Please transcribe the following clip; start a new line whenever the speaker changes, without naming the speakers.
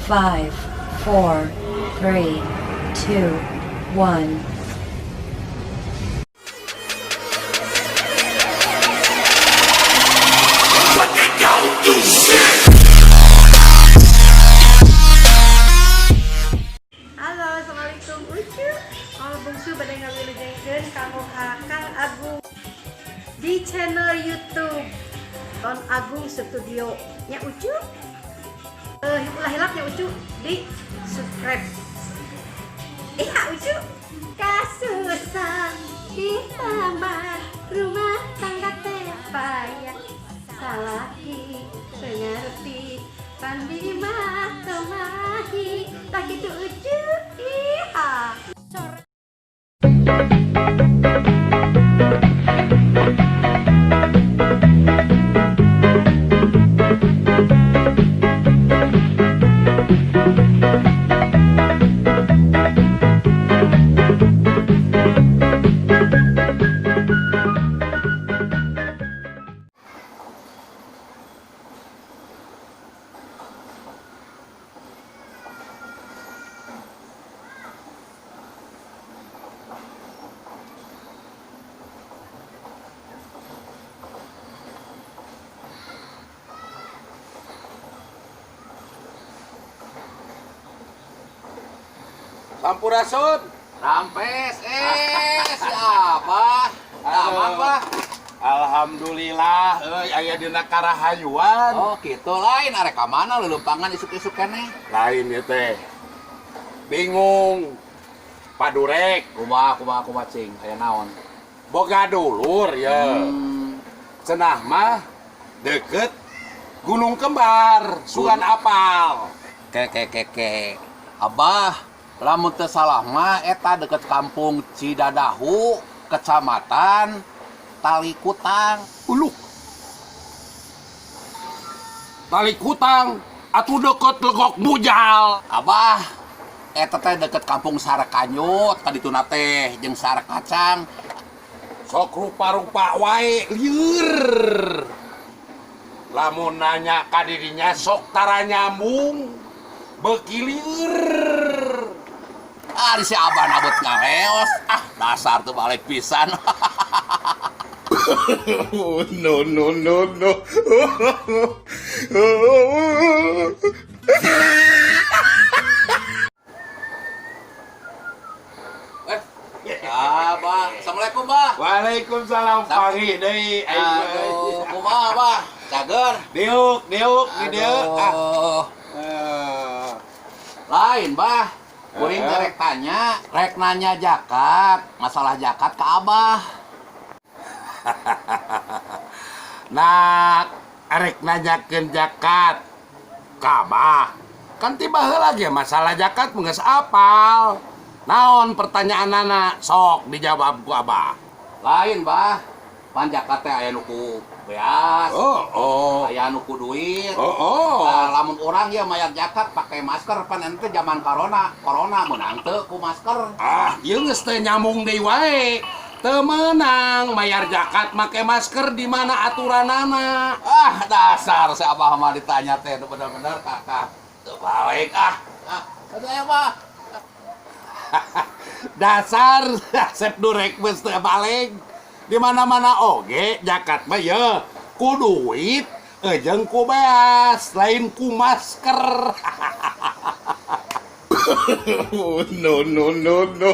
5, 4, 3, 2, 1.
Halo, assalamualaikum Ucu. Kalau bungsu bade ngawilujengkeun kanggo ka Kang Agung di channel YouTube Ton Agung Studio nya Ucu. Eh, ulah hilap nya Ucu di subscribe. Iya Ucu. Kasusah kita mah rumah tangga teh payah, salaki teu ngarti pan bini mah teu mahi, tah kitu Ucu. Iya.
Sampurasun.
Rampes, siapa? Damang, Bah.
Alhamdulillah, euy aya dina karahayuan.
Oh, gitu lain arek ka mana leuleumpangan isuk-isuk keneh.
Lain ieu teh. Bingung. Padurek,
Kumaha kumaha kumaha cing, aya naon?
Boga dulur ya. Cenah mah deket Gunung Kembar, sugan apal.
Ke ke ke ke. Abah, lamun teu salah mah eta deket kampung Cidadahu, Kecamatan Talikutang.
Uluk. Talikutang atuh deket Legok Bujal.
Abah, eta teh deket kampung Sarakanyut, kadituna teh jeung Sarakacang.
Sok rupa-rupa wae lieur. Lamun nanya ka dirinya sok tara nyambung. Beuki lieur.
Ah, di si Abah nabut ngareos. Ah, dasar tuh balik pisan.
No, no, no, no.
Abah, assalamualaikum, Bah.
Waalaikumsalam, pagi deui aing mah.
Aduh, kumaha, Bah? Cager.
Diuk, diuk di dieu. Ah.
Aduh.
Eh,
Lain, Bah. Kuring teh rek tanya, rek nanya zakat, masalah zakat ke Abah.
Nah, arek nanyakeun zakat ka Abah. Kan tiba heula ge masalah zakat geus apal. Naon pertanyaanana, sok dijawab ku Abah.
Lain, Bah. Pan zakat teh aya nu ku beas,
Oh.
aya nu ku duit.
Oh.
Nah, lamun urang ya mayar zakat pakai masker pan ente zaman corona, corona meunang teu ku masker?
Ah, ieu geus teu nyambung deui wae. Teu meunang mayar zakat make masker, di mana aturanana?
Ah, dasar si Abah mah ditanya teh bener-bener kakak. Teu balik ah. Ah, saya Bah.
Dasar Asep durek geus teu balik. Di mana-mana oge zakat mah ye ku duit jeung ku beas, lain ku masker. No, no, no, no.